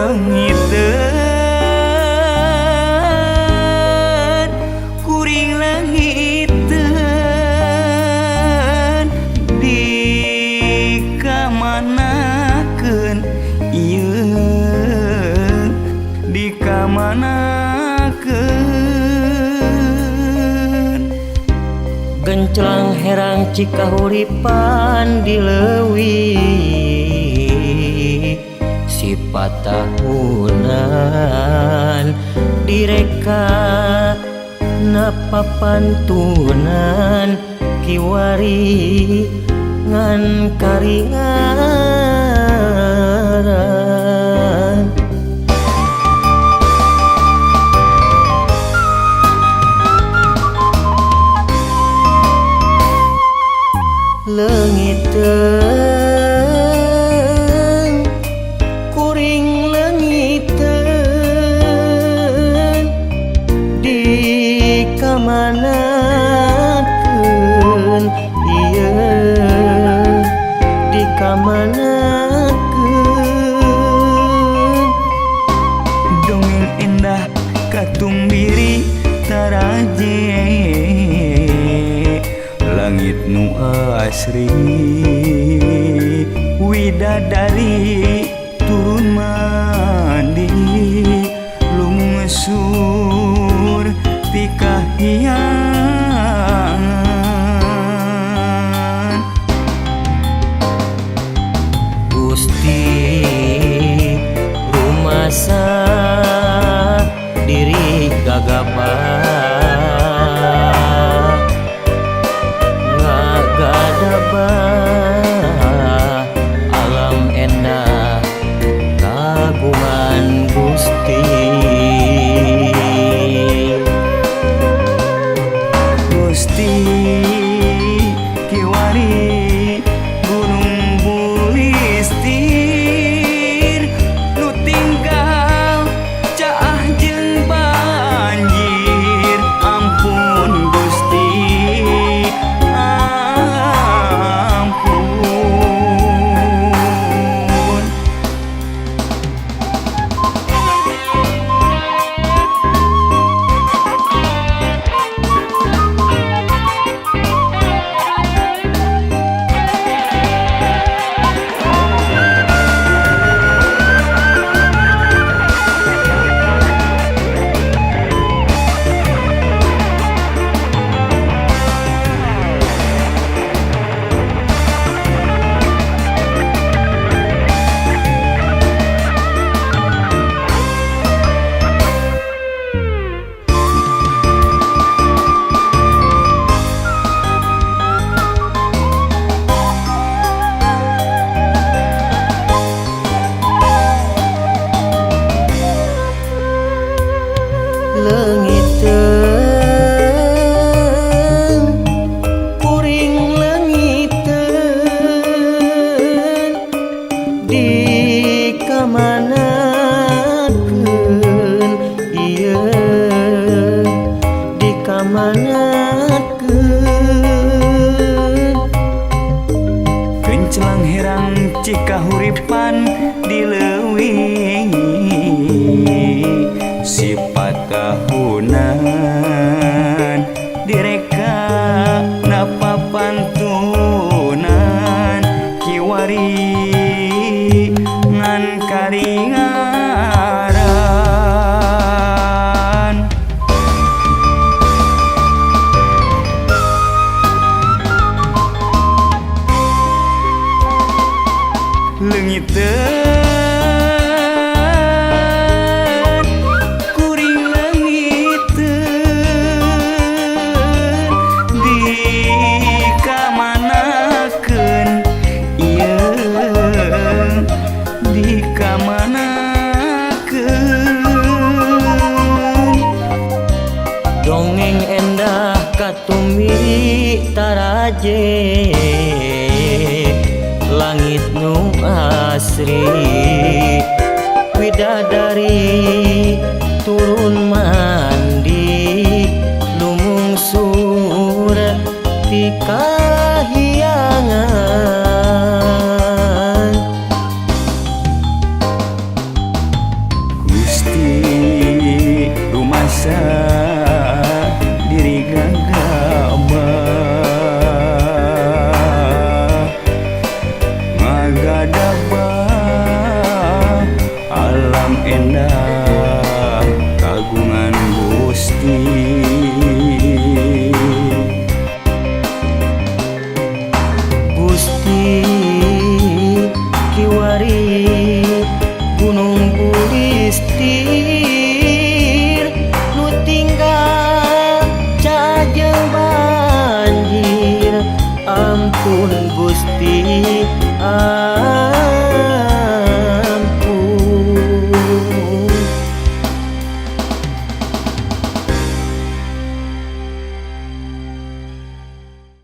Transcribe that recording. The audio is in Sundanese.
Leungiteun kuring leungiteun dikamanakeun ieu dikamanakeun. Genclang herang Cikahuripan di leuwi sifat tahunan direka napapantunan kiwari ngan karingaran. Leungiteun kuring leungiteun dikamanakeun ieu dikamanakeun. Dongeng endah katumbiri taraje langit nu asri widadari turun mandi lungsur ti kahyangan. Gusti rumasa diri gagabah ngagadabah alam endah kagungan Gusti. Gusti kiwari Gunung Bulistir nu tinggal caah jeung banjir ampun Gusti ampun. Leungiteun kuring leungiteun dikamanakeun ieu dikamanakeun. Genclang herang Cikahuripan di leuwi sifat tahunan direka napapantunan kiwari ngan karingaran. Leungiteun kuring leungiteun dikamanakeun ieu dikamanakeun. Dongeng endah katumiri taraje langit nu asri widadari turun mandi lumungsur ti kahyangan. Endah kagungan Gusti. Gusti kiwari Gunung Bulistir nu tinggal cajeng banjir, ampun Gusti, ampun.